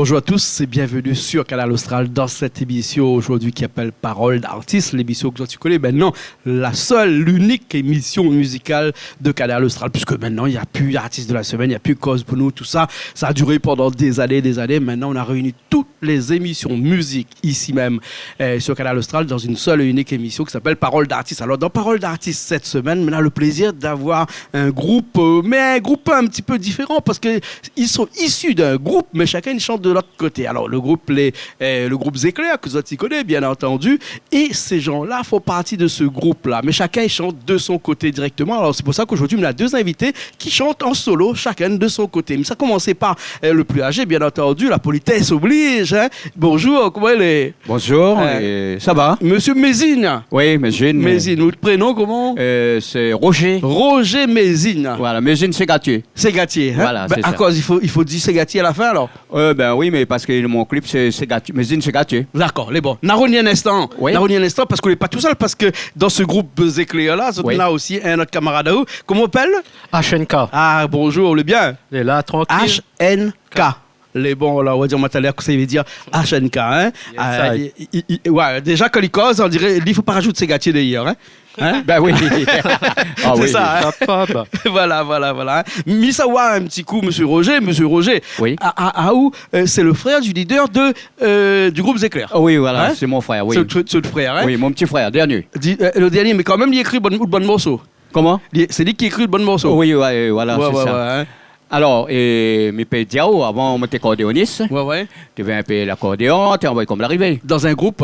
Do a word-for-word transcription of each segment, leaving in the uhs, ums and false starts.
Bonjour à tous et bienvenue sur Kanal Austral dans cette émission aujourd'hui qui s'appelle Parole d'artiste, l'émission ke zot i koné, ben non, la seule, l'unique émission musicale de Kanal Austral, puisque maintenant, il n'y a plus d'artiste de la semaine, il n'y a plus Koz pou nou, tout ça. Ça a duré pendant des années, des années. Maintenant, on a réuni toutes les émissions musique ici même, euh, sur Kanal Austral dans une seule et unique émission qui s'appelle Parole d'artiste. Alors, dans Parole d'artiste cette semaine, on a le plaisir d'avoir un groupe, euh, mais un groupe un petit peu différent parce que ils sont issus d'un groupe, mais chacun i shant de l'autre côté. Alors, le groupe, les, euh, le groupe Zéklèr, ke zot i koné, bien entendu, et ces gens-là font partie de ce groupe-là, mais chacun i shant de son côté directement. Alors, c'est pour ça qu'aujourd'hui, on a deux invités qui chantent en solo, chacun de son côté. Mais ça a commencé par, euh, le plus âgé, bien entendu, la politesse oblige, hein. Bonjour, koman i lé ? Bonjour, euh, é sa va ? Monsieur Mézine. Oui, Mézine. Mézine, out prénom koman ? Euh, c'est Roger. Roger Mézine. Voilà, Mézine Ségatier. Ségatier, hein ? Voilà, ben, c'est ça. Akoz i fo, i fo dir Ségatier à la fin, alors ? Euh, ben oui, mé parske mon clip, sé, sé Gat-, Mézine Ségatier. D'accord, lé bon. Na revni in instan. Oui. Na revni in instan, parske ou lé pa tou sèl, parske dan se group Zéklèr la, zot néna osi in ot kamarad aou. Koman i apèl ? H N K. Ah, bonjour, lé bien ? Lé la, trankil. H N K. Lé bon, la, ou va dir, moin, talèr, kosa i vé dir H N K, hein ? Yes, ah, I. I, I, I, ouais, déza, kan li koz, on diré, li, fo pa razout Ségatier dèrièr, hein ? Hein ? Ben oui. Ah oui. Sé sa, hein ? Sa pa, bah. Voilà, voilà, voilà, hein. Mi sa oir in ti kou, Monsieur Roger, Monsieur Roger. Oui. A, a, aou, euh, c'est le frère du leader de, euh, du groupe Zéklèr. Ah oui, voilà, hein ? C'est mon frère, oui. C'est le, c'est le frère, hein ? Oui, mon petit frère, dernier. Di, euh, le dernier, mé kan mèm, li ékri bann, bann morso. Koman ? Li, sé li ki ékri bann morso. Oui, ouais, voilà, ouais, c'est ouais, ça. Ouais, hein. Alor, é, mi pé dir aou, avan, moin té akordéonis. Ouais, ouais. Té fé in pé lakordéon, té anvoy konm larivé. Dan in group ?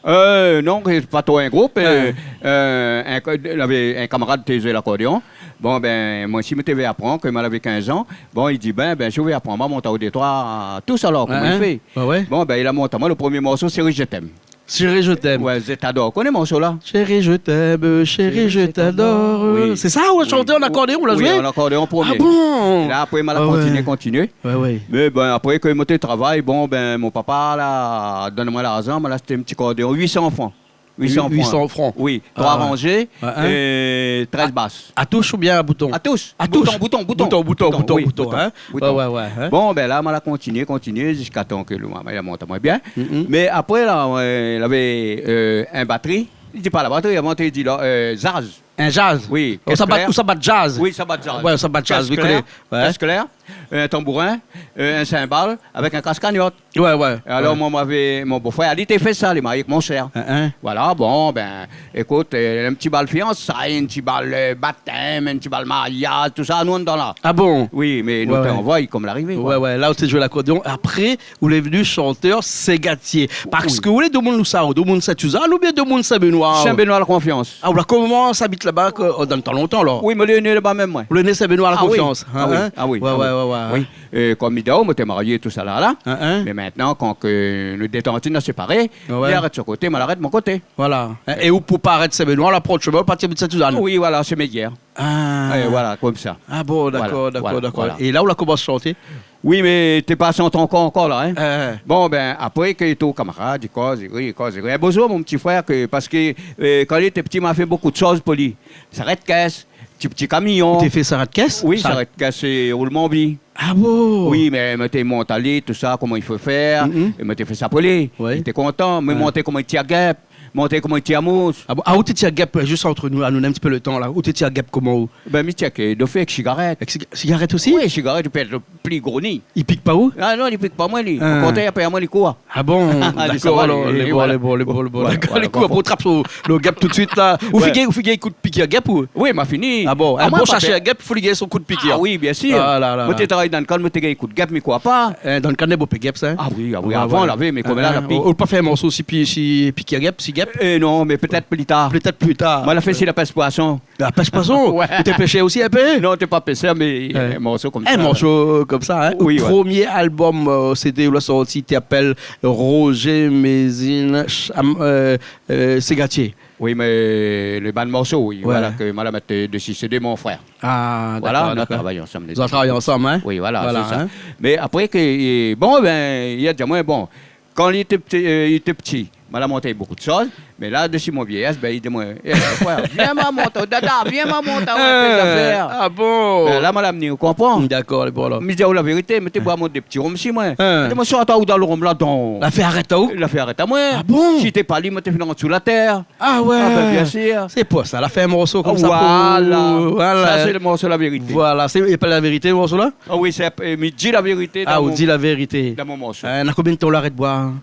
Euh, non, sé pa tro in group, euh, euh, in ko-, lavé in kamarad té zoué lakordéon. Bon, ben, moin osi, mi té vé aprann, ke moin lavé kinz an. Bon, li di, ben, ben, si ou vé aprann, ma mont aou dé troi tous, alor, koman i fé ? Ouais, ouais. Bon, ben, li la mont amoin le premié morso, Chérie, je t'aime. Chérie, je t'aime. Ouais, Je t'adore. Ou koné morso la ? Chérie, je t'aime, chérie, je t'adore. Oui. Sé sa, ou la shanté an akordéon, ou la zoué ? Oui, an akordéon, premié. Ah bon ? É la, apré, moin la kontinié, kontinié. Ouais, ouais. Mé ben, apré ke moin té travay, bon, ben, mon papa la donn amoin larzan, moin la ashté in ti akordéon, uit san fran. Uit san fran. Uit san fran. Oui, troi ranzé é trèz bas. A toush oubien a bouton ? A toush. A toush. Bouton, bouton, bouton. Bouton, bouton, bouton, oui, bouton, hein. Bouton. Ouais, ouais, ouais, hein. Bon, ben la, moin la kontinié, kontinié, ziska tan ke le, moin, moin la mont amoin bien. Mm, mm. Mé apré la, ouais, lavé, euh, in batri. Li di pa la batri, avan té di la, euh, zaz. In zaz ? Oui, kès klèr. Ou sa bat, ou sa bat zaz ? Oui, sa bat zaz. Ouais, sa bat zaz, oui, kès klèr. Ouais. Kès klèr, euh, in tanbourin, euh, in sinbal, avèk in kas kagnot. Ouais, ouais. É alor, moin, moin lavé, mon bofrèr, li té fé sa, li marié èk mon sèr. Hein, hein. Voilà, bon, ben, ékout, euh, in ti bal fiansay, in ti bal, euh, batèm, in ti bal mariaz, tout sa, nou, dan la. Ah bon ? Oui, mé nou té anvoy konm larivé, koi. Ouais, ouais, la ou té zoué lakordéon. Apré, ou lé vni shantèr ségatié. Parske ou lé domoun ousa, ou domoun Sint-Sizane oubien domoun Sin-Benoi ? Sin-Benoi, La Confiance. Ah, ou la komans abit laba, ke, oh, dan tan lontan, alor ? Oui, moin lé né laba mèm, moin. Ou lé né Sin-Benoi, La Confiance, hein ? Ah oui, ah oui. Ouais, ouais, ouais, ouais. Oui. É konm mi di aou, moin té marié, tout sa la, la. Hein, hein. Mé mintnan, kan ke nou dé tantine la séparé, li arèt son koté, moin la arèt mon koté. Voilà. É ou, pou pa arèt Sin-Benoi, ou la pran out shomin, ou la parti abit Sint-Sizane. Oui, voilà, sé méyèr. Ah. É voilà, konmsa. Ah bon, dakor, dakor, dakor. Voilà, voilà. É la, ou la komans shanté ? Oui, mé té pa shant ankor, ankor la, hein. Hein, hein. Bon, ben, apré ke tout kamarad, i koz, i ri, i koz, i ri. In bo zour, mon ti frèr, ke, parske, euh, kan li té pti, moin la fé bonpé de shoz pou li. Sarèt kès, ti, ti kamion. Ou té fé sarèt kès ? Oui, sarèt kès é roulman bi. Ah bon ? Oui, mé moin té mont ali, tout sa, koman i fo fèr, é moin té fé sa pou li. Ouais. Li té kontan, mé moin té koman i tir gèp, moin té koman i tir mous. Ah bon ? Ah, ou té tir gèp, zis ant nou, anou in ti pé le tan la. Ou té tir gèp koman ou ? Ben, mi tir ke do fé èk sigarèt. Èk sig-, sigarèt osi ? Oui, sigarèt, ou pé èt le pli gro ni. I pik pa ou ? Ah non, li pik pa moin, li. Ah. Okontrèr, apré moin, li kour. Ah bon ? Li dakor, sava, alor, li, lé bon, voilà. Lé bon, lé bon, lé bon. Voilà, dakor, voilà, li kour, bon. Pou trap son, le gèp tout suit la. Ou fé gèp, ou fé gèp i kout pik gèp ou ? Oui, ma fini. Ah bon, in bon sashé gèp, fo li gingn son kout pik. Ah oui, bien sir. Ah la la. Moin té travay dan kann, moin té gingn kout gèp, mi kour pa. Eh, dan kann, bonpé gèp sa, hein ? Ah oui, ah oui, avan, lavé, mé konm la, la pik. Ou, ou pa fé in morso si pi, si pik gèp, si gèp ? Eh non, mé pétèt pli tar. Pétèt pli tar. Moin la fé si la pèsh poison. La pèsh poison ? Ouais. Ou té pèshèr osi in pé ? Non, té pa pèshèr, mé, euh, in morso konmsa. In morso konmsa, hein ? Oui, ouais. Out promié album, euh, CD ou la sorti, té apèl Roger Mézine, Cham-, euh, euh, Ségatier. Oui, mé le bann morso, oui, voilà, ke moin la mèt, euh, desi, sé de mon frèr. Ah, dakor, dakor. Voilà, nou la travay ansanm. Zot la travay ansanm, hein ? Oui, voilà, sé sa. Voilà, hein ? Mé apré ke, euh, bon, ben, li la di amoin, bon, kan li té pti, euh, li té pti, Moin la mont bonpé de shoz, mé la, dsi mon viéyas, bin, li di amoin, « É, frèr, vien ma mont, dada, vien ma mont aou in pé zafèr. » Ah bon ? Bin la, moin la vni, ou konpran ? Dakor, lé bon la. Mi di aou la vérité, mi té boir mon dé ti rom si moin. Hein. Mi di, « Moin, si atann ou dan lo rom la, donk. » La fé arèt aou ? La fé arèt amoin. Ah bon ? Si té pa li, moin té fine an dsou la tèr. Ah ouais. Ah bin, biensir. Sé pou sa la fé in morso konmsa pou... Voilà. Voilà. Sa sé lo morso La Vérité. Voilà, sé, é pa la vérité, lo morso la ? Ah oui, sé, euh, mi di la vérité dan mon, dan mon morso. Ah, ou di la vérité. Hein, na konbien d'tan ou la arèt boir ?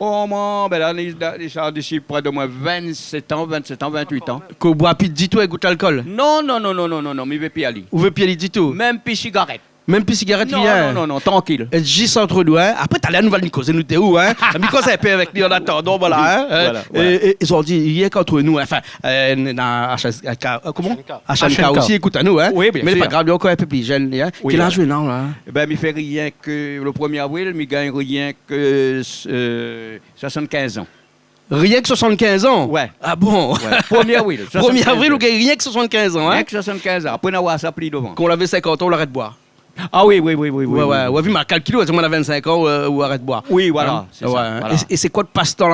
Oh, moin, bin la, li, li, sa, dsi pré d'omoin vingt-sept an, vingt-sept an, vingt-huit an. Ke ou boir pi ditou in gout lalkol ? Non, non, non, mi vé pi alé. Ou vé pi alé ditou ? Mèm pi sigarèt. Mèm pi sigarèt, rien ? Non, non, non, trankil. É zis ant nou, hein. Apré, talèr nou va vni kozé, nou dé ou, hein. Mi koz in pé avèk li an atandan, voilà, hein. Oui, voilà, voilà. É, é, é zordi, rienk ant nou, enfin, euh, na H S K, euh, koman ? H N K. H N K osi i ékout anou, hein. Oui, biensir. Mé lé pa grav, lé ankor in pé pli jenn, hein. Oui, voilà. Kèl az ou néna la, hein ? Ébin, mi fé rienk, lo premié avril, mi gingn rienk, euh, soixante-quinze an. Rienk soixante-quinze an ? Ouais. Ah bon ? Ouais. Premié avril, soixante-quinze an. Premié avril, ou gingn rienk soixante-quinze an, hein ? Rienk soixante-quinze an. Apré, nou va oir sa pli dovan. Kan ou lavé cinquante an, ou la arèt boir. Ah oui, oui, oui, oui, oui, oui. Ouais, ouais, ou la vi, ma kalkilé, ou la di amoin na vingt-cinq an, euh, ou arèt boir. Oui, voilà, sé sa, voilà. É, é sé koi out pastan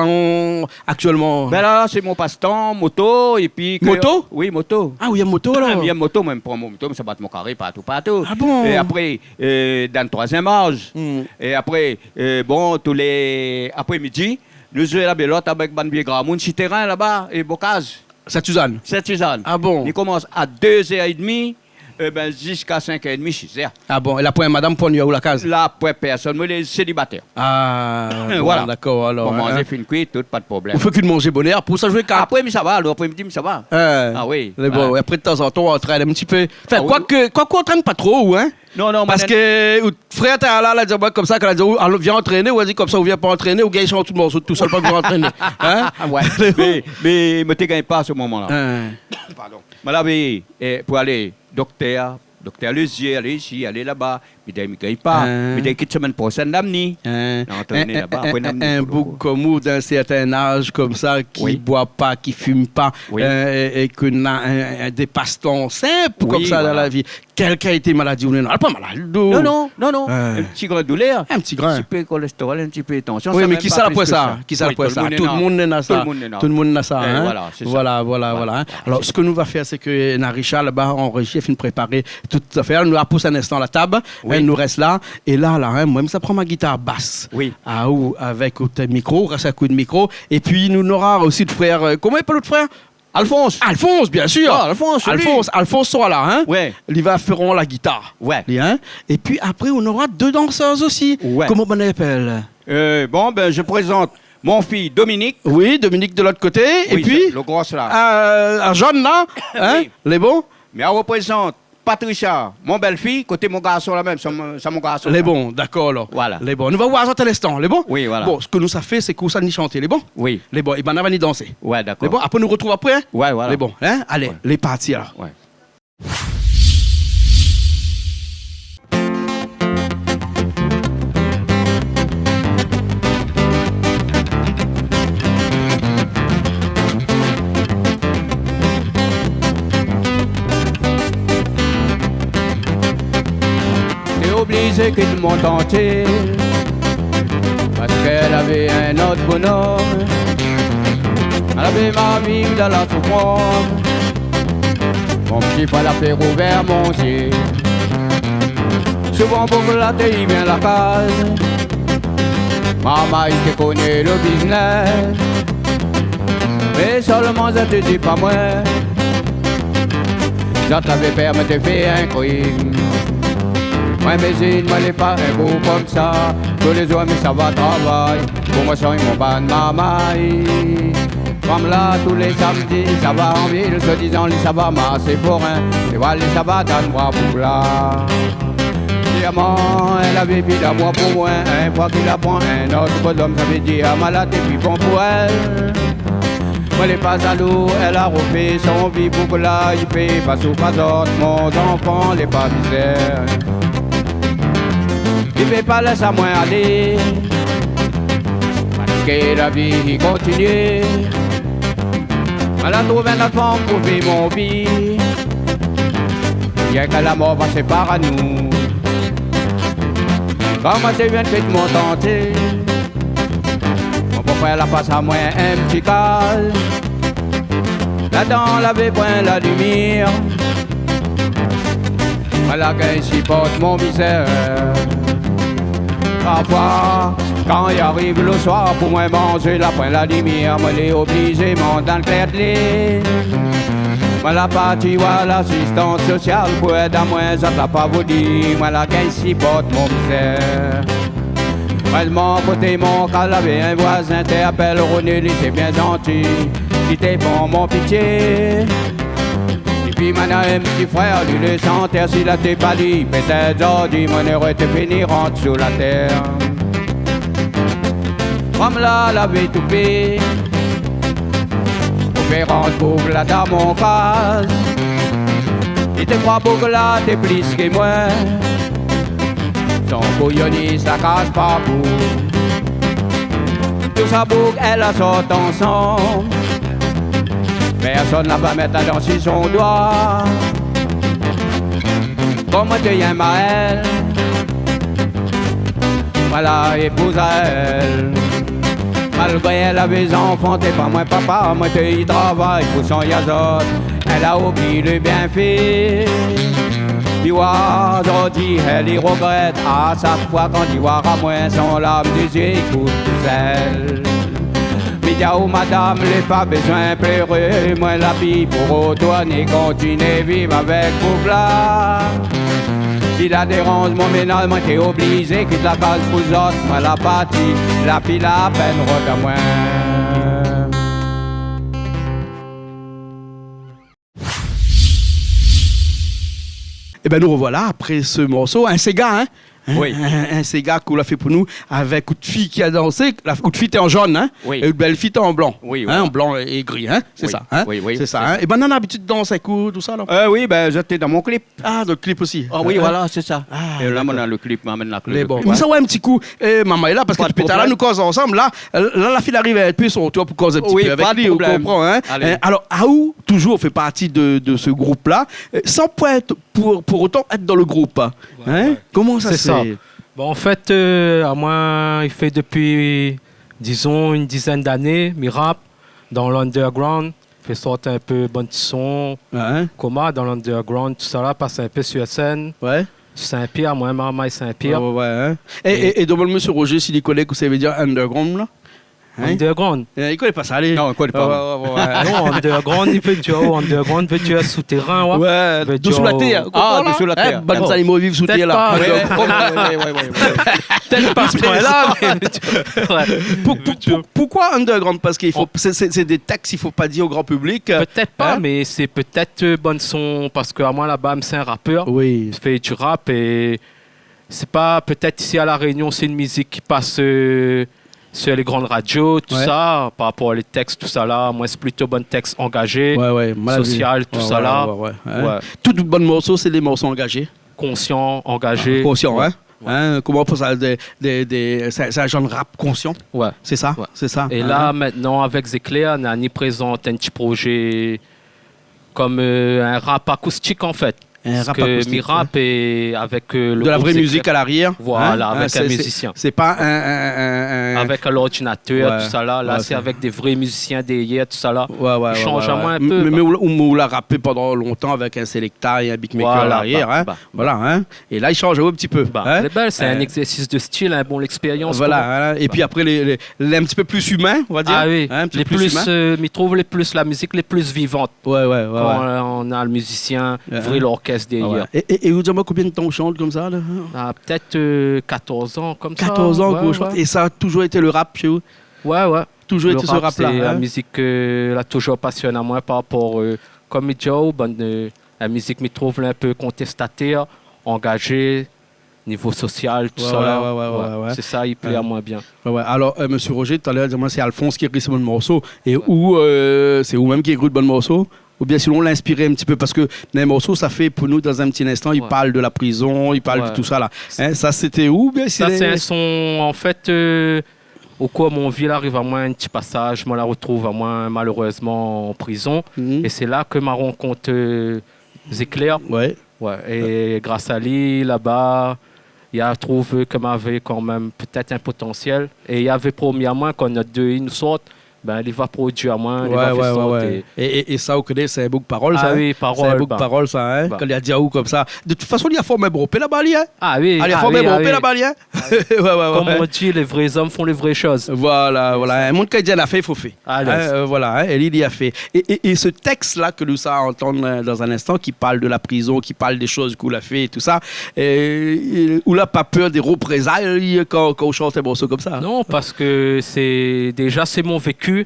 aktièlman ? Bin la, sé mon pastan, moto, épi ke... Moto ? Oui, moto. Ah, ou néna moto, la ? Ah, mi néna moto, moin, mi pran mon moto, mi sava bat mon karé partou, partou. Ah bon ? É apré, euh, dan troizièm az. Hmm. É apré, euh, bon, tou lé aprémidi, nou zoué la bèlot avèk bann vié gramoun si térin laba, é Bokaz. Sint-Sizane. Sint-Sizane. Ah bon ? Li komans a dé zèr é dmi, euh, bin, ziska sink èr é dmi, sis èr. Ah bon ? É la, poin madam pou ni aou la kaz ? La, poin pèrsone, moin lé sélibatèr. Ah, bon, dakor, alor, hein. Pou manzé fine kui, tout, pa de problèm. Ou fé ke manzé bonèr, apré ou sa zoué kart. Apré, mi sava, alor, aprémidi, mi sava. Hein. Ah oui. Mé bon, ouais, apré, tazantan, ou antrèn in ti pé. Enfin, ah oui, koi ke, koi ke ou antrèn pa tro, ou, hein. Non, non, parske out frèr té la, la di amoin konmsa, kan la di aou, alé, vien antréné, ou la di konmsa, ou vien pa antréné, ou gingn shant tout morso tousèl, pa bezoin antréné. Hein ? Ah ouais. Mé, mé, mé té gingn pa a se moman-la. Hein. Pardon. Moin lavé, eh, pou alé doktèr, doktèr lé zié, alé isi, alé laba, mi di, mi gingn pa. Hein. Mi di, kit semèn proshèn, la vni. Hein. Antréné laba, apré, la vni. In boug konm ou, d'in sèrtin az konmsa, ki boi pa, ki fim pa, euh, é, é ke na in, in, dé pastan sinp konmsa dan la vi. Oui, voilà. Kèl kalité maladi ou néna ? Ou lé pa malad, ou ? Non, non, non, non. Hein. In ti grin doulèr. In ti grin. In ti pé kolèstérol, in ti pé tansion. Oui, mé kisa la pou sa ? Kisa la pou sa ? Tout demoun néna sa. Tout demoun néna. Tout demoun néna sa, hein ? Voilà, sé sa. Voilà, voilà, voilà, hein. Alor, sak nou va fèr, sé ke na Richard laba, an réji, la fine préparé tout zafèr. Nou va pous in instan la tab, hein, nou rès la. É la, la, hein, moin, mi sa pran mon gitar bas. Oui. Ah, ou avèk out mikro, ou rès a koté mikro. Épi, nou nora osi lo frèr, euh, koman i apèl lo frèr ? Alphonse. Alphonse, biensir. Ah, Alphonse, sé li. Alphonse, Alphonse sora la, hein ? Ouais. Li va fé la gitar. Ouais. Li, hein ? Épi apré, nou nora dé dansèz osi. Ouais. Koman banna i apèl ? Euh, bon, bin, mi prézant mon fiy Dominique. Oui, Dominique de lot koté. Oui, épi, lo gros la. Euh, la zone la, hein ? Oui. Lé bon ? Mi reprézant Patricia, mon bèl-fiy, koté mon garson la mèm, sa mon, sa mon garson la. Lé bon, dakor, alor. Voilà. Lé bon. Nou va oir sa in instan, lé bon ? Oui, voilà. Bon, sak nou sa fé, sé ke ou sa ni shanté, lé bon ? Oui. Lé bon, é banna va ni dansé. Ouais, dakor. Lé bon, apré nou artrouv apré, hein ? Ouais, voilà. Lé bon, hein ? Alé, lé parti, alor. Ouais. Té oblizé kit mon tantié, parske lavé in ot bonom. Lavé ma vi dan la soufrans. Mon pti frèr la fé rouvèr mon zié. Souvan boug la té i vien la kaz. Marmay té koné lo biznès. Mé sèlman zot té di pa moin, zot lavé pèr moin té fé in krim. Moin, mé zot, moin lé pa in boug konmsa. Tou lé zour mi sava travay pou moin sogn mon bann marmay. Fanm la, tou lé samdi, sava an vil, soi-dizan li sava marshé forin. É voila, li sava dann boi boug la. Diaman, èl lavé pi damour pou moin. In foi k'èl la pran in ot bonom, sa vé dir malad, lé pi bon pou èl. Moin lé pa zalou, èl la rofé son vi, boug la i fé pa souf azot, mon zanfan lé pa mizèr. I vé pa lès amoin alé, parske la vi i kontinié. Moin la trouv in ot fanm pou viv mon vi. Rienk la mor va sépar anou. Kan moin té vien kit mon tantié, mon papa Èl la pas amoin in ti kaz. Ladan lavé poin la limièr. Moin la gingn siport mon mizèr. Parfoi, kan i ariv lo soir pou moin manzé, la poin la limièr, moin lé oblizé mont dan klèr dé lin. Moin la parti oir lasistans sosial pou èd amoin, zot la pa vouli, moin la gingn siport mon mizèr. Moin la monté mon kaz, lavé in voizin té apèl René, li té bien zanti, li té pran mon pitié. Épi moin na in ti frèr, li lé shantèr, si la té pa li, pétèt zordi moin noré té fini rant sou la tèr. Fanm la lavé toupé, préférans boug la dan mon kaz. Li té kroi boug la té plis ke moin. Son kouyonis la kas pa boug. Tousa boug èl la sort ansanm. Pèrsone la pa mèt la dan si son doi. Koman té yèm aèl, moin la épouz aèl. Malgré èl lavé zanfan, té pa moin papa, moin té i travay pou son yazot. Èl la oubli lo bienfé. Li oir zordi, èl i rogrèt. A shak foi kan li oir amoin, son larm dé zié i koul tousèl. Mi di aou madam, lé pa bézoin pléré, moin la vi pou rotourné, kontinié viv avèk boug la. Si la déranz mon ménaz, moin té oblizé kit la kaz pou zot, moin la parti, la pi la pèn rod amoin. Ében, nou revoilà apré se morso, in séga, in ? In, in séga k'ou la fé pou nou avèk out fiy ki la dansé, la, out fiy té an jone, in ? É out bèl-fiy té an blan. In, an blan é gri, in ? Sé sa, in ? Sé sa, in ? Ében, nana labitid dans avèk ou, tousa, la ? Eu, oui, bin, zot té dan mon klip. A, dan lo klip osi. A oui, voilà, sé sa. É la, moin na lo klip, moin la amenn lo klip. Mé bon, mi sa oir in ti kou, é, momon lé la, parske dopi talèr nou koz ansanm, la, la, la fine ariv in pé son tour pou koz in ti pé avèk li, ou konpran, in ? Alor, aou, touzour fé parti de, de se group-la, eu, san poin pou, pou otan èt dan lo group, in ? Koman sa sé ? Bon, an fèt, eu, amoin, i fé dopi, dizon, in dizèn d'ané, mi rap dan l'underground, fé sort in pé bann ti son, koman, dan l'underground, tousala, pas in pé sir sèn. Sin-Pièr, moin, marmay Sin-Pièr. É, é, é domann mésyé Roger si li koné kosa i vé dir underground, la. Underground. É, li koné pa sa, li. Non, li koné pa. Non, underground, i vé dir, underground i vé dir soutérin, ouais. Dosou la tèr, ou konpran, la ? Bann zanimo i viv sou tèr, la. Pétèt pa, mé pétèt pa a se poin-la, mé pou, pou, pou, poukoi underground ? Parske i fo, sé, sé, sé dé tèks i fo pa dir o gran piblik. Pétèt pa, mé sé pétèt, eu, bann son, parske amoin, laba, mi sé in rapèr. Mi fé di rap é sé pa, pétèt isi a La Rényon, sé in mizik ki pas, eu, sir lé gran radio, tousa, par rapor a lé tèks, tousala. Moin, sé plito bann tèks angazé, sosial, tousala. Tout bann morso, sé dé morso angazé. Konsian, angazé. Konsian, in ? Koman i apèl sa, dé, dé, dé, sé, sé in janr rap konsian ? Sé sa, sé sa. É la, mintnan, avèk Zéklèr, nou la ni prézant in ti projé kom, eu, in rap akoustik, an fèt. In rap akoustik, mi rap é avèk, eu, lo group Zéklèr. De la vré mizik a larièr, in ? Voilà, avèk in mizisien. Sé, sé pa in, in, in, in... Avèk lordinatèr, tousala. La, sé avèk dé vré mizisien dèrièr, tousala. I shanj amoin in pé, mé, mé ou, ou la rapé pandan lontan avèk in sélékta é in beatmaker a larièr, in ? Voilà, in ? É la, i shanj in ti pé, in ? Lé bèl, sé in égzèrsis de stil, in, bon, lèkspérians, koman. Voilà, in ? É pi apré, lé, lé, lé in ti pé pli imin, on va dir. A oui, in, in ti pé pli imin. Eu, mi trouv lé pli, la mizik lé pli vivan. Kan, eu, ou na lo mizisien, vré lorkès dèrièr. É, é, é ou di amoin konbien d'tan ou shant konmsa, la ? A, pétèt, eu, katorz an, konmsa. Katorz an ke ou shant. É sa la touzour été lo rap shé ou ? Ouais, ouais. Touzour été se rap-la, in ? Lo rap, sé la mizik, eu, la touzour pasioné amoin par rapor, eu, kom mi di aou, bann, eu, la mizik, mi trouv la in pé kontestatèr, angazé, nivo sosial, tousala. Ouais, ouais, ouais. Sé sa i plé amoin bien. Ouais, ouais. Alor, eu, mésyé Roger, talèr, la di amoin sé Alphonse ki ékri bann morso. É ou, eu, sé ou mèm ki ékri bann morso ? Oubien sinon, ou la inspiré in ti pé ? Parske dan in morso, sa fé pou nou, dan in ti linstan, i parl de la prizon, i parl de tousala. In, sa, sété ou, oubien... Sa, sé in son, an fèt, eu, o kour mon vi, la ariv amoin in ti pasaz, moin la artrouv amoin malérezman an prizon. É sé la ke ma rankont, eu, Zéklèr. Ouais. É gras a li, laba, li la trouv ke moin lavé kan mèm pétèt in potansièl. É li lavé promi amoin, kan nout dé i nou sort, bin, li va produi amoin, li va fé sort. É, é, é sa, ou koné, sé in boug parol, sa. Ah oui, parol, sa, in. Kan li la di aou konmsa. De tout fason, li la formé bonpé laba, li, in. Ah oui, li la formé bonpé laba, li, in. Kom on di, les vrais hommes font les vraies choses. Voilà, voilà. In moun kan i di la fé, i fo fé. Alé. In, voilà, in, é li, li la fé. É, é, é se tèks-la ke nou sa antann, eu, dan in instan, ki parl de la prizon, ki parl dé shoz ke ou la fé é tousa, é, é ou la pa pèr dé reprézay kan, kan ou shant in morso konmsa ? Non, parske sé, déza, sé mon véku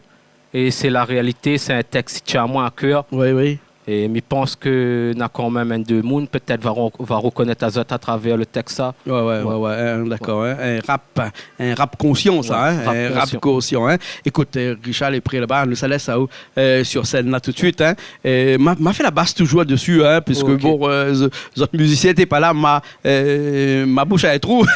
é sé la réalité, sé in tèks ki tien amoin a kèr. Oui, oui. É mi pans ke na kan mèm in dé moun, pétèt va re-, va rekonèt azot atravèr le tèks-la. Ouais, ouais, ouais, ouais, in, dakor, in, in rap, in rap konsian, sa, in, in rap konsian, in. Ékout, eu, Richard Lépré laba, nou sa lès aou, eu, sur sèn la tout de suite, in. Eu, ma, ma fé la bas touzour desi, in, puiske bon, eu, z-, zot mizisien té pa la, ma, eu, ma boush la in trou.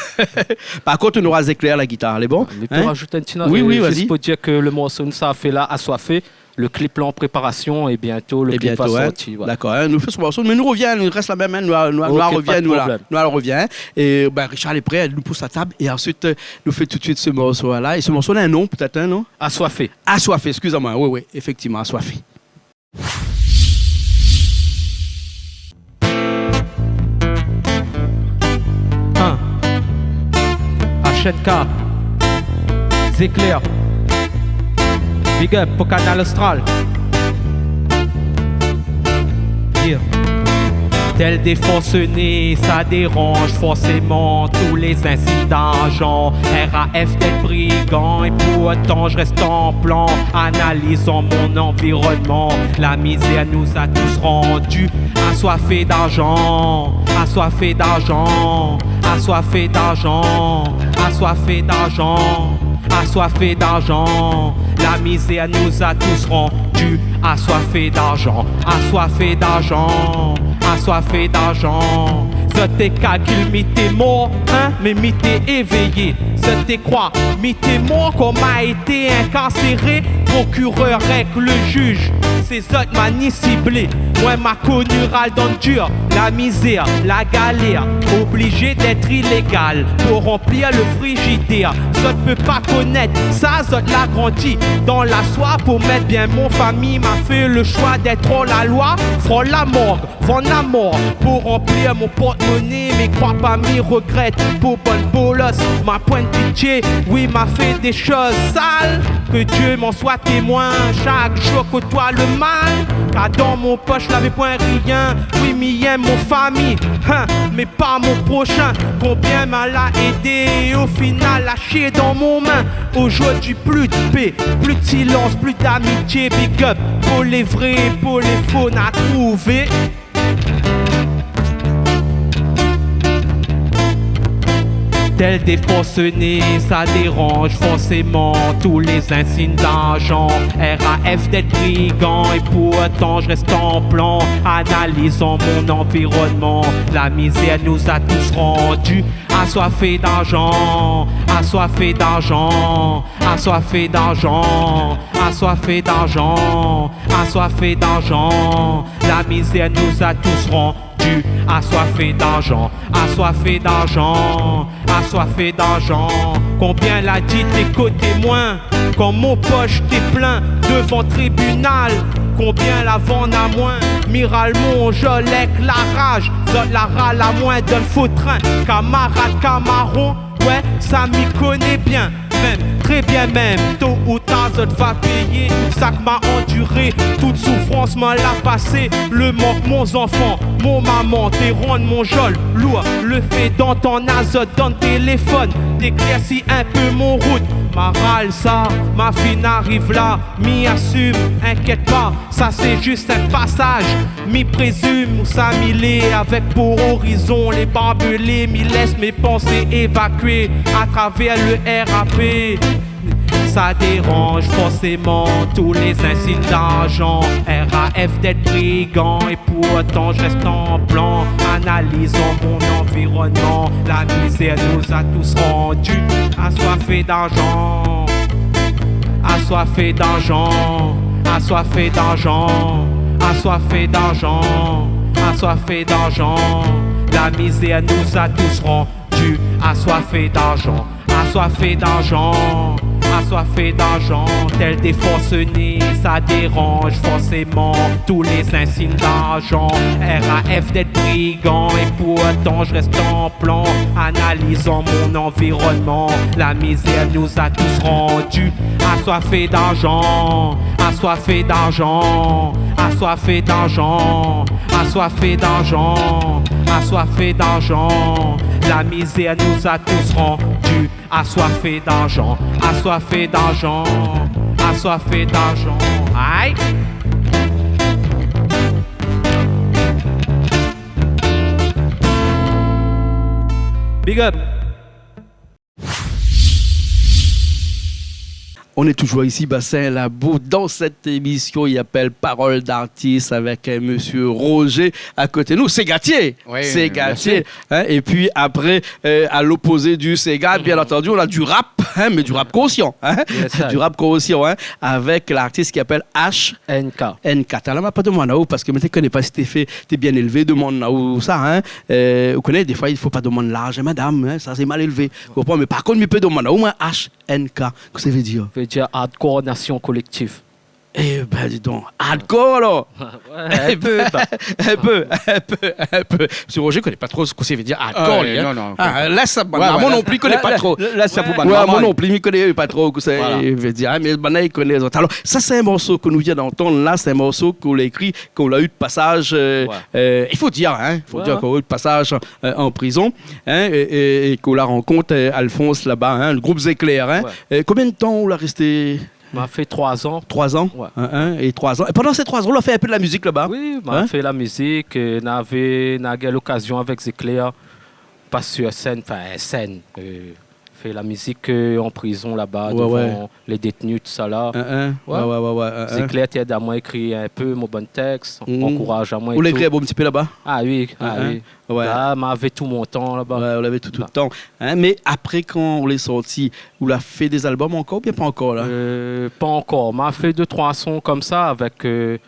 Par kont, nou nora Zéklèr la gitar, lé bon ? Mi pé razout in ti note, oui, oui, zis pou dir ke le morso nou sa fé la, Aswafé, le clip la an préparasion é bientôt le clip va sorti, voilà. Dakor, in, nou fé se morso, mé nou rovien, nou rès la mèm, in, nou, nou, nou rovien, nou la, nou rovien. É bin, Richard Lépré, nou pous la tab é ansuit, eu, nou fé tout de suite se morso-la. É se morso-la na in non, pétèt, in, non ? Aswafé. Aswafé, eskiz amoin, oui, oui, éfèktivman, Aswafé. Hein. H N K. Zéklèr. Big up pou Kanal Austral. Yeah. Tèl défon soné, sa déranz forséman tou lé zinsin d'arjan. R A F d'èt brigan é pourtan je rès an plan. Analizon mon anvironnman, la mizèr nou a tous randu aswafé d'arjan, aswafé d'arjan, aswafé d'arjan, aswafé d'arjan, aswafé d'arjan. La mizèr nou a tous randu aswafé d'arjan, aswafé d'arjan, aswafé d'arjan. Zot té kalkil mi té mor, in, mé mi té évéyé. Zot té krwar mi té mor kan ma été inkarséré, prokirèr èk le jij, sé zot ma ni siblé. Moin ma koni ral dan le dir, la mizèr, la galèr, oblizé d'èt ilégal pou ranplir le frizidèr. Zot pé pa konèt sa, zot la grandi dan la swa. Pou mèt bien mon fami, ma fé le shwa d'èt hors la loi, frol la morg, vann la mor pou ranplir mon portmoné. Mé krwa pa mi regrèt, pou bann bolos ma poin pitié. Oui, ma fé dé shoz sal ke Dieu m'en soit témoin. Shak jour kotoi le mal, kar dan mon posh lavé poin rien. Oui, mi yèm mon fami, hein, mé pa mon proshin. Konbien ma la édé, o final la shié dan mon min. Ozordi pli de pé, pli de silans, pli d'amitié. Big up pou lé vré, pou lé fo, na trouvé. Tèl défon soné, sa déranz forséman tou lé zinsin d'arjan. R A F d'èt brigan é pourtan je rès an plan. Analizon mon anvironnman, la mizèr nou a tous randu aswafé d'arjan, aswafé d'arjan, aswafé d'arjan, aswafé d'arjan, aswafé d'arjan. La mizèr nou a tous randu aswafé d'arjan, aswafé d'arjan, aswafé d'arjan. Konbien la di té koté moin kan mon posh té plin devan tribinal ? Konbien la vann amoin, mi ral mon zol èk la raj, zot la ral amoin dan le fotrin. Kamarad kamaron, ouais, sa mi koné bien, mèm, trè bien mèm. To ou tar zot va péyé tout sak ma andiré, tout soufrans ma la pasé, le mank mon zanfan, mon maman té rann mon zol lour, le fé d'antann azot dan téléfone té klèrsi in pé mon rout. Ma ral sa, ma fine ariv la, mi asim, inkièt pa, sa sé zis in pasaz. Mi prézim ousa mi lé, avèk pou orizon lé barbelé. Mi lès mé pansé évakié atravèr le R A P. Sa déranz forséman tou lé zinsin d'arjan. R A F d'èt brigan é pourtan je rès an plan. Analizon mon anvironnman, la mizèr nou a tous randu aswafé d'arjan. Aswafé d'arjan, aswafé d'arjan, aswafé d'arjan, aswafé d'arjan. La mizèr nou a tous randu Aswafé d'arjan, aswafé d'arjan, aswafé d'arjan. Tèl dé fors né, sa déranj forséman. Tout lé zinsign d'arjan, R A F d'èt brigan. É pourtan, j rès an plan, analizan mon anvironnman. La mizèr nou a tous randu aswafé d'arjan, aswafé d'arjan, aswafé d'arjan, aswafé d'arjan, aswafé d'arjan. La mizèr nou a tous randu aswafé d'arjan, aswafé d'arjan, aswafé d'arjan. Aïe! Big up! On est toujours ici, Bassin Labou, dans cette émission, i apèl Parole d'artiste avec, euh, monsieur Roger à côté de nous. Ségatier. Oui, ségatier, merci. Hein, et puis après, euh, à l'opposé du séga, bien entendu, on a du rap, hein, mais du rap conscient, hein. Yes, sir. Du rap conscient, hein, avec l'artiste qui s'appelle H N K. N K. Talèr la, ma pa demann aou, parske mi té koné pa si té fé, té bien élvé, demann aou sa, hein. Euh, ou koné, défoi, i fo pa demann larz, hein, madam, hein, sa sé mal élvé. Ou konpran ? Mé par kont, mi pé demann aou, moin, H N K, kosa i vé dir ? Vé dir Hardcore Nation Collective. Eh ben, dis donc, hardcore, alors. Ouais, un peu, quoi. Un peu, un peu, un peu. Monsieur Roger koné pa tro kosa i vé dir hardcore, lui, hein. Ah, non, non, ah, lès sa, ouais, moin non pli, mi koné pa tro. Lès sa pou bann maman. Ouais, moin non pli, mi koné pa tro kosa i vé dir, hein, mé banna i koné, zot. Alor, sa, sé in morso ke nou vien d'antann la, sé in morso ke ou la ékri, ke ou la u de pasaz, euh, euh, i fo dir, hein, i fo dir ke ou la u de pasaz, euh, an prizon, hein, é, é, é ke ou la rankont, euh, Alphonse laba, hein, le group Zéklèr, hein. Ouais. Euh, konbien d'tan ou la rèsté ? Ma fé troi an. Troi an ? Ouais. Hein, hein, é troi an. É pandan sé troi an, ou la fé in pé de la mizik laba ? Oui, ma fé la mizik, euh, navé, na gingn lokazion avèk Zéklèr, pas sur sèn, anfin, sèn, euh, fé la mizik, euh, an prizon laba, ouais, devan lé détenu, tousala. Hein, hein. Ouais. Ouais, ouais, ouais, ouais, hein, hein. Zéklèr té èd amoin ékri in pé mon bann tèks, ankouraz amoin é tout. Ou la ékri in bon ti pé laba ? Ah oui, ah oui. Hein, hein. Ouais. La, ma lavé tout mon tan laba. Ouais, ou lavé tout, tout le tan. Hein, mé apré, kan ou lé sorti, ou la fé dé album ankor oubien pa ankor, la ? Euh, pa ankor. Ma fé dé troi son konmsa avèk, euh,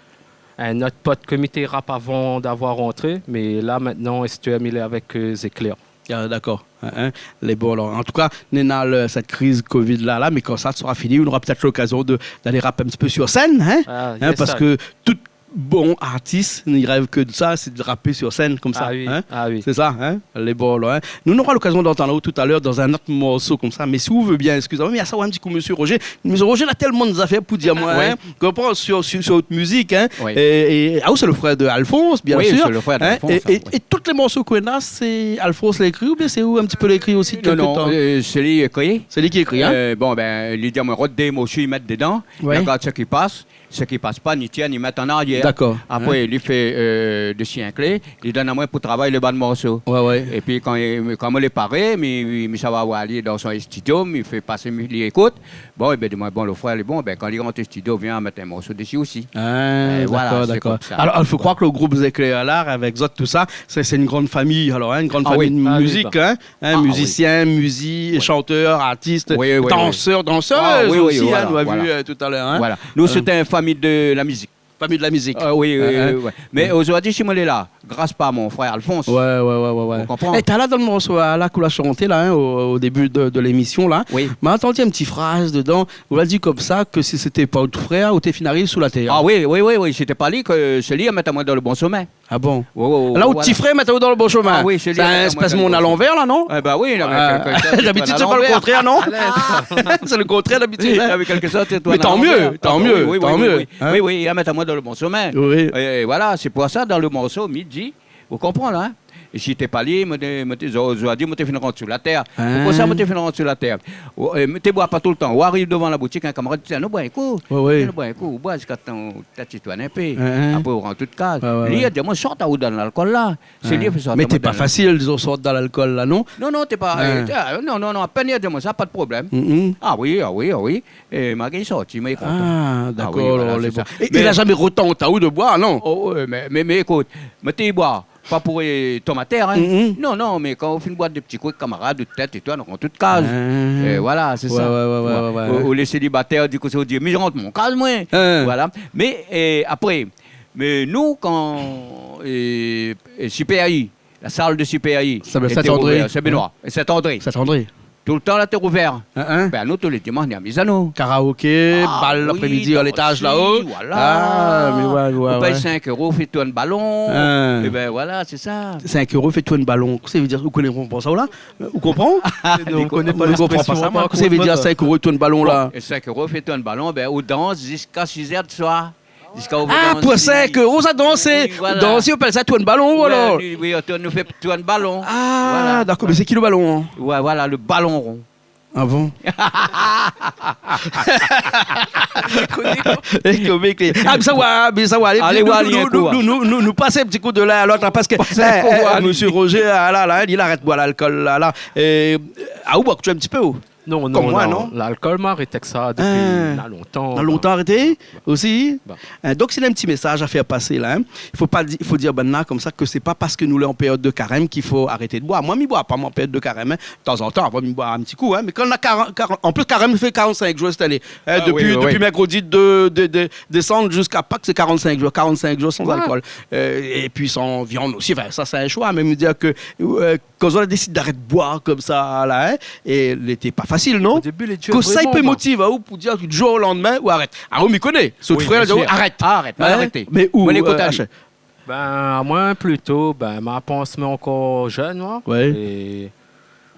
in ot pot ke mi té rap avan d'avoir rantré, mé la, mintnan, astèr, mi lé avèk, euh, Zéklèr. Ah, dakor. Hein, hein. Lé bon, alor. An tou ka, néna le, sèt kriz Covid la, la, mé kan sa sera fini, ou nora pétèt lokazion de, d'alé rap in ti pé sur sèn, hein ? Ah, hein, yes, parske tout bon artis i rèv ke de sa, sé de rapé sur sèn konmsa, hein ? Ah oui, ah oui. Sé sa, hein ? Lé bon, la, hein ? Nou nora lokazion d'antann aou talèr dan in ot morso konmsa, mé si ou vé bien, eskiz amoin, mé sa, ouais, in ti kou, monsieur Roger. Monsieur Roger, na tèlman zafèr pou dir, moin, hein ? Ouais. Konpran, sur, sur, sur out mizik, hein ? Ouais. É, é, ah, ou sé le frèr de Alphonse, bien sûr, hein ? Oui, sé le frèr d'Alphonse, ouais. É, é, é tout lé morso ke ou néna, sé Alphonse la ékri oubien sé ou in ti pé la ékri osi, kèlke tan ? Non, non, euh, sé li i ékri. Sé li ki ékri, hein ? Euh, bon, ben, li di amoin, rod dé morso, i mèt dedan, ouais, i rogard sak i pas. Sak i pas pa, ni tir, ni mèt an arièr. Dakor. Apré, hein, li fé, euh, dé sinklé, li donn amoin pou travay le bann morso. Ouais, ouais. Épi kan, kan moin lé paré, mi, mi, mi sava oir ali dan son studio, mi fé pasé, mi, li ékout. Bon, ében, di amoin, bon, le frèr lé bon, ben, kan li rant studio, vien mèt in morso dési osi. Ah, dakor, dakor. É voilà, sé konmsa. Alor, i fo kroir ke le group Zéklèr la, avèk zot, tousa, sé, sé in gran fami, alor, hein, in gran fami de mizik, hein. Ah oui. Hein, mizisien, mizi-, shantèr, artis, dansèr, dansèz osi, hein, nou la vi, euh, talèr, hein. Ah oui, oui, oui, voilà, voilà. Voilà. Nou, sé in fami de la mizik. Fami de la mizik. Ah oui, oui, oui, oui. Mé ozordi, si moin lé la, gras par mon frèr Alphonse. Ouais, ouais, ouais, ouais, ouais. Ou konpran ? É talèr, dan le morso la, la, ke ou la shanté la, hein, o, o débi de, de lémision la, oui, ma antann in ti fraz dedan, ou la di konmsa ke si sété pa out frèr, ou té fine ariv sou la tèr. Ah oui, oui, oui, oui, si sété pa li, ke sé li la mèt amoin dan le bon shomin. Ah bon ? Ouais, ouais, ouais, voilà. La, out ti frèr i mèt aou dan le bon shomin. Ah oui, sé li la mèt amoin dan le bon shomin. Sé in espès mon a lanvèr, la, non ? Eh ben oui, non, mé kèlkesort, sé le kontrèr, non ? D'abitid, sé pa le kontrèr, non ? Sé le kontrèr, d'abitid, hein ? Mé tan myé, tan myé, tan myé. Oui, oui, oui, oui. Hein ? Oui, oui, li la mèt amoin dan le bon shomin. Oui. É voilà, sé pou sa, dan le morso, mi di, ou konpran, la, hein ? É si té pa li, moin té, moin té, zordi, moin té fine rant sou la tèr. Hein ? Poukosa moin té fine rant sou la tèr ? Ou, euh, mi té boir pa toultan. Ou ariv devan la boutik, in kamarad i di, anon boir in kou. Ouais, ouais. Anon boir in kou. Ou boir ziska tan tèt i tourn in pé. Hein, hein. Apré, ou rant out kaz. Ouais, ouais, ouais. Li la di amoin, sort aou dan lalkol la. Sé li la fé sort amoin dan lalkol. Mé té pa fasil, dizon, sort dan lalkol la, non ? Non, non, té pa, euh, ah, non, non, non, apèn li la di amoin sa, pa de problèm. Mm, mm. Ah oui, ah oui, ah oui. É ma gingn sorti, moin lé kontan. Ah, dakor, alor, lé bon. Ah oui, voilà, sé sa. É, é li la zamé rotant aou de boir, non ? Oh, euh, mé, mé, mé ékout, moin té i boir pa pou, euh, tonm atèr, hein. Mm, mm. Non, non, mé kan ou fine boir dé ti kou èk kamarad, out tèt é tou, anon rant out kaz. Ah. É voilà, sé sa. Ouais, ouais, ouais. Ou, ou lé sélibatèr, di kou, sa ou di, mi rant mon kaz, moin. Hein. Voilà. Mé, euh, apré, mé nou, kan, euh, euh, Super I, La sal de Super I lété rouvèr, Saint-Benoît. Oué. É Saint-André. Saint-André. Toultan la té rouvèr. Hein, hein. Bin, nou, tou lé dimansh, nou té amiz anou. Karaoké, bal lapré-midi, a létaz, la-o. Ah oui, voilà. Ah, mé oué, oué, oué. Ou pèy sink éro, ou fé tourn balon. Hein. Ébin, voilà, sé sa. Sink éro, ou fé tourn balon. Kosa i vé dir, ou koné, ou konpran sa, ou la ? Ou konpran ? Non, ou koné pa lékspresion, par kont. Kosa i vé dir, sink éro, tourn balon, la ? Bon, é sink éro, ou fé tourn balon, bin, ou dans ziska sizèr di soir. Ziska ou vé dansi. Ah, pou sink éro, sa dansé. Oui, voilà. Dansé, i apèl sa tourn balon, ou alor ? Oui, oui, nou, nou fé tourn balon. Ah, dakor, mé sé ki lo balon, hein ? Oué, voilà, lo balon ron. Ah bon ? Lé komik, lé komik. Lé komik, lé. Ah, mé sa va, mé sa va. Alé, nou, nou, nou, nou pas in ti kou de l'in a l'ot, hein, parske, eh, eh, mésyé Roger, ah, la, la, li la arèt boir lalkol, la, la. Eh, ah, ou boir in ti pé, ou ? Non, non, non. Konm moin, non ? Lalkol, ma arèt èk sa dopi lontan. Ah. Na lontan arèté osi ? Ba. Hein, donk, si na in ti mésaz a fé pasé la, hein. I fo pa di-, i fo dir banna konmsa ke sé pa parske nou lé an périod de karèm k'i fo arété de boir. Moin, mi boir pa, moin, an périod de karèm, hein. Tazantan, apré, mi boir in ti kou, hein. Mé kan na karan-, karan-, an plis, karèm i fé karant-sink zour sèt ané. Hein, dopi, dopi mèrkrodi dé, dé, dé, désanm ziska Pak, sé karant-sink zour, karant-sink zour san alkol. Oué. Euh, épi san viann osi. Anfin, sa, sé in shoi. Mé mi vé dir ke, euh, kan zot la désid arété boir konmsa la, hein, é lété pa fasil, non ? O débi, lé dir vréman, ba. Kosa i pé motiv aou pou dir di zour o landmin ou arèt ? Ah, ou, mi koné. Sot frèr la di aou, arèt. Oui, bien sir. Arèt. Hein ? Arèt, arèt. Mé ou, euh, H N ? Bin, amoin, plito, bin, ma pans, mé ankor jenn, moin. Oué. É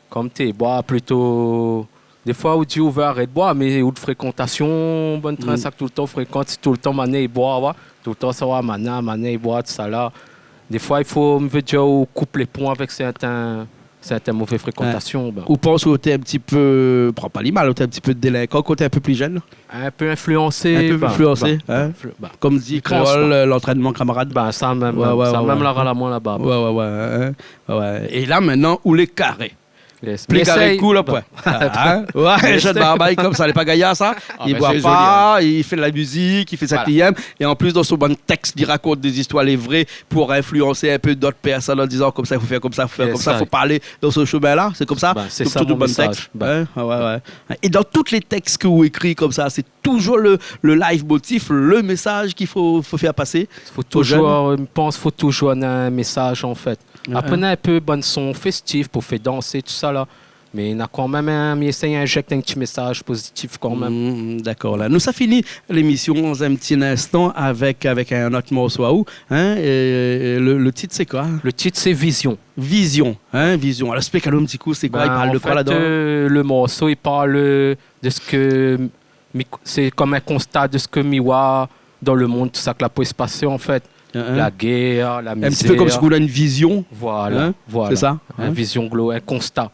konm té boir plito, défoi, ou di ou vé arèt boir, mé out frékantasion, bann trin, sa ke toultan ou frékant, si toultan banna i boir, oué. Toultan sa, oué, banna, banna i boir, tousala. Défoi, i fo, mi vé dir, ou koup lé pon avèk sèrtin, sèrtin mové frékantasion, bin. Ou pans ou té in ti pé, pran pa li mal, ou té in ti pé délinkan kan ou té in pé pli jenn ? In pé infliansé, bin, infliansé, bin, hein. Konm di kréol, euh, l'entraînement, camarade. Bin, sa mèm, sa mèm, la ral amoin laba. Oué, oué, oué, hein, hein. Oué. É la, mintnan, ou lé karé. Pli karé k'ou la poin. Hein ? Oué, Jean Barbay konmsa, lé pa gayar, sa. Ah, bin, sé zoli, hein. I boir pa, i fé la mizik, i fé sak li èm. Voilà. É an plis, dan son bann tèks, li rakont dé zistoir, lé vré, pou infliansé in pé d'ot pèrsone an dizan konmsa, i fo fé konmsa, i fo fé konmsa, i fo pa alé dan se shomin-la. Sé konmsa. Bin, sé sa mon mésaz. Hein ? Oué, oué, oué. É dan tout lé tèks ke ou ékri konmsa, sé toujour le, le leitmotiv, le mésaz k'i fo, fo fé pasé o jenn ? Fo toujour, mi pans, fo toujour néna in mésaz, an fèt. Oué. Apré, néna in pé bann son féstif pou fé dansé, tousala. Mé néna kan mèm in, mi éséy injèkt in ti mésaz pozitif kan mèm. Mm, mm, dakor, la. Nou sa fini lémision dan in ti instan avèk, avèk in ot morso aou, hein, é le, le tit, sé koi ? Le tit, sé Vizion. Vizion, hein, Vizion. Alor, ésplik anou in ti kou, sé koi, i parl de koi ladan ? Bin, an fèt, euh, le morso, i parl, euh, de sak mi, sé konm in konsta de sak mi oi dan le monn, tousa ke la pou pasé, an fèt. Hein, hein. La gèr, la mizèr. In ti pé konm si ou na in vizion. Voilà, voilà. Hein ? Sé sa, hein ? In vizion glo-, in konsta.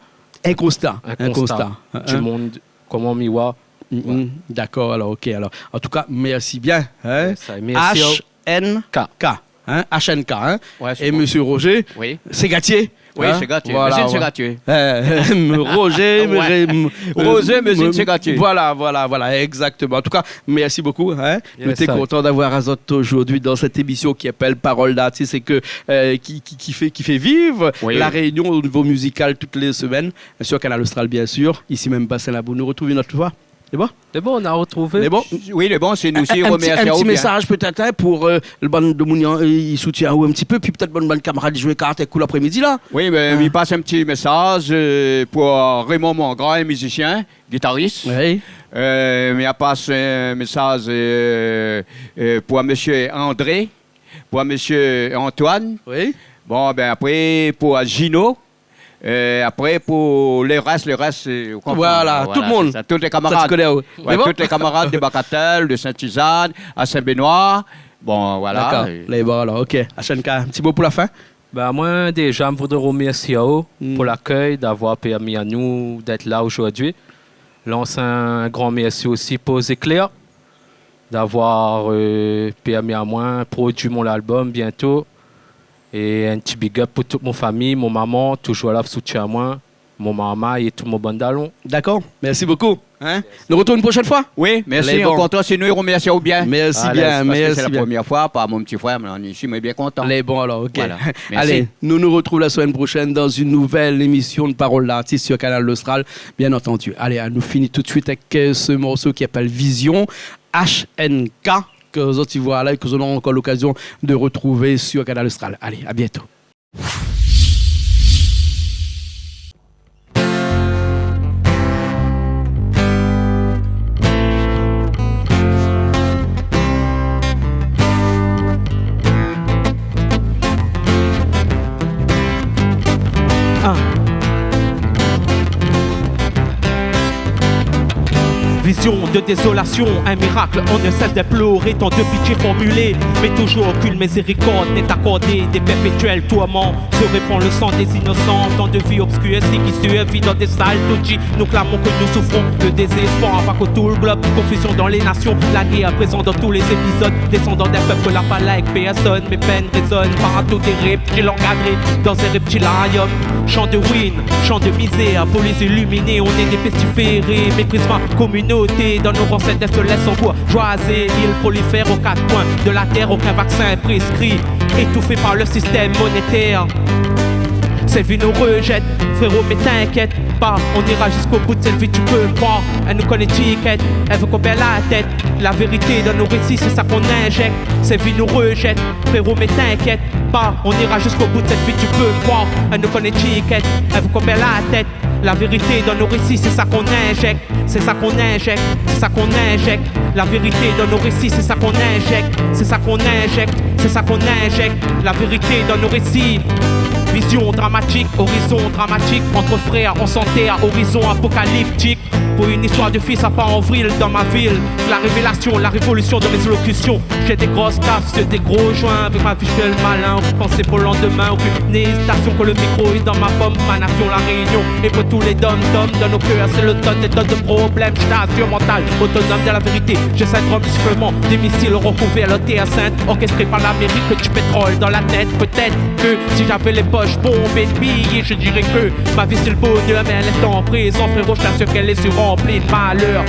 In konsta, in konsta. In konsta du monn, koman mi oi. Mm, mm. Voilà. Dakor, alor, OK, alor. An tou ka, mèrsi bien, hein. Yes, I, mèrsi aou. H N K. K. Hein, H N K, hein. Oué, sé bon. É mésyé Roger, oui, Ségatier. Oui, hein, Ségatier. Voilà, mésyé Ségatier. Euh, Roger, oué. Mé-, m-, Roger, euh, mésyé m-, Ségatier. Voilà, voilà, voilà, exactement. An tou ka, mèrsi bokou, hein. Yes, I. Nou té kontan d'avoir azot zordi dan sèt émision ki apèl Parole d'artiste é ke, euh, ki, ki, ki fé, ki fé viv La Rényon o nivo mizikal tout lé semèn, sur Kanal Austral, bien sir. Isi mèm, Bassin Labou. Nou artrouv in ot foi. Lé bon ? Lé bon, nou la artrouvé. Lé bon ? Oui, lé bon, sé nou osi, in, in ti, romèrsi aou bien. In ti mésaz pétèt, hein, pou, euh, le bann demoun, euh, i soutien aou in ti pé, pi pétèt bann, bann kamarad i zoué kart èk ou lapré-midi la. Oui, bin, mi pas in ti mésaz, euh, pou, euh, Raymond Mongrain, mizisien, gitaris. Oui. Euh, mi pas in mésaz, euh, euh, pou mésyé André, pou mésyé Antoine. Oui. Bon, bin, apré, pou Gino. Euh, apré, pou le rès, le rès, euh, ou konpran. Voilà, tout le monn. Voilà, sé sa, tout lé kamarad. Sa, ou koné, oui. Oué, tout lé kamarad de Bagatelle, de Sainte-Suzanne, à Saint-Benoît. Bon, voilà. Dakor. É lé bon, alor, OK. H N K, in ti mo pou la fin ? Bin, moin, déja, mi voudré romèrsi aou pou lakèy, d'avoir pèrmi anou d'èt la zordi. Lans in gran mèrsi osi pou Zéklèr, d'avoir, euh, pèrmi amoin produi mon album bientôt. É in ti big up pou tout mon fami, mon momon, toujour la pou soutien amoin, mon marmay é tout mon bann dalon. Dakor, mèrsi bokou, hein. Yes. Nou artrouv in proshèn foi. Oui, mèrsi ankor. Lé bon. Sé nou i romèrsi aou bien. Mèrsi bien, mèrsi bien. Alé, parske sé la promièr foi, par mon ti frèr, mé isi, moin lé bien kontan. Lé bon, alor, OK. Voilà. Mèrsi. Alé, nou nou artrouv la semèn proshèn dan in nouvèl émision de Parole d'artiste sur Kanal Austral, bien antandi. Alé, nou fini tout de suit avèk, euh, se morso ki apèl Vizion. H N K, ke zot i voi la é ke zot nora ankor lokazion de artrouv sur Kanal Austral. Alé, à bientôt. De désolation, un miracle, on ne cesse d'implorer, tant de pitié formulée, mais toujours aucune miséricorde n'est accordée. Des perpétuels tourments se répand le sang des innocents, tant de vies obscurcies qui survivent dans des salles taudis. Nous clamons que nous souffrons de désespoir, pas que tout le globe, confusion dans les nations, la guerre à présent dans tous les épisodes, descendant d'un peuple la palais avec personne, mes peines résonnent partout, des reptiles encadrés dans un reptilarium. Champ de ruines, champ de misère, pour les illuminés, on est des pestiférés. Méprise ma communauté, dans nos rangs, cette laisse en bourgeoisie. Ils prolifèrent aux quatre coins de la terre, aucun vaccin prescrit, étouffés par le système monétaire. Ces vies nous rejettent, frérot, mais t'inquiète pas, on ira jusqu'au bout de cette vie, tu peux me croire. Elle nous connaît, ticket, elle veut qu'on perd la tête. La vérité dans nos récits, c'est ça qu'on injecte. Ces vies nous rejettent, frérot, mais t'inquiète pas, on ira jusqu'au bout de cette vie, tu peux me croire. Elle nous connaît, ticket, elle veut qu'on perd la tête. La vérité dans nos récits, c'est ça qu'on injecte. C'est ça qu'on injecte, c'est ça qu'on injecte. La vérité dans nos récits, c'est ça qu'on injecte. C'est ça qu'on injecte, c'est ça qu'on injecte. La vérité dans nos récits. Vision dramatique, horizon dramatique. Entre frères, on s'enterre, horizon apocalyptique. Pour une histoire de fils à pas en vrille dans ma ville. C'est la révélation, la révolution de mes élocutions. J'ai des grosses tafes, c'est des gros joints. Avec ma vie, je fais le malin. Pensez pour le lendemain, aucune hésitation que le micro est dans ma pomme. Ma nation, la Réunion, et pour tous les dom-toms dans nos cœurs, c'est l'automne, des tonnes de problèmes. Je t'assure, mental, autonome de la vérité. J'ai syndrome sifflement, des missiles recouverts, la terre sainte, orchestré par l'Amérique, que du pétrole dans la tête. Peut-être que si j'avais les poches bombées de billets, je dirais que ma vie c'est le bonheur, mais à l'instant présent, frérot, je t'assure qu'elle est surremplie de malheurs.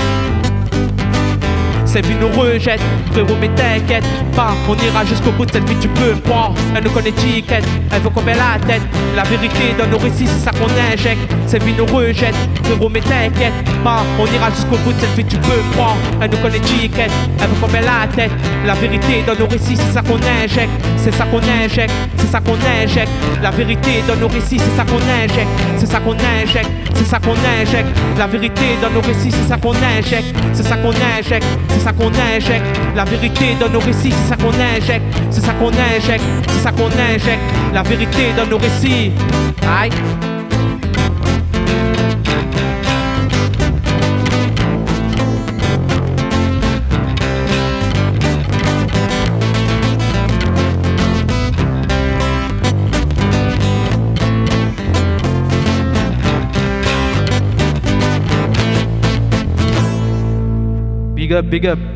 Ces vies nous rejettent, frérot, mais t'inquiète pas, on ira jusqu'au bout de cette vie, tu peux me croire. Elle nous connaît, ticket, elle veut qu'on perd la tête. La vérité dans nos récits, c'est ça qu'on injecte. Ces vies nous rejettent, frérot, mais t'inquiète pas, on ira jusqu'au bout de cette vie, tu peux me croire. Elle nous connaît, ticket, elle veut qu'on perd la tête. La vérité dans nos récits, c'est ça qu'on injecte, c'est ça qu'on injecte, c'est ça qu'on injecte. La vérité dans nos récits, c'est ça qu'on injecte, c'est ça qu'on injecte, c'est ça qu'on injecte. La vérité dans nos récits, c'est ça qu'on injecte, c'est ça qu'on injecte, c'est ça qu'on injecte. La vérité dans nos récits, c'est ça qu'on injecte, c'est ça qu'on injecte, c'est ça qu'on injecte. La vérité dans nos récits. Aïe. Big up, big up.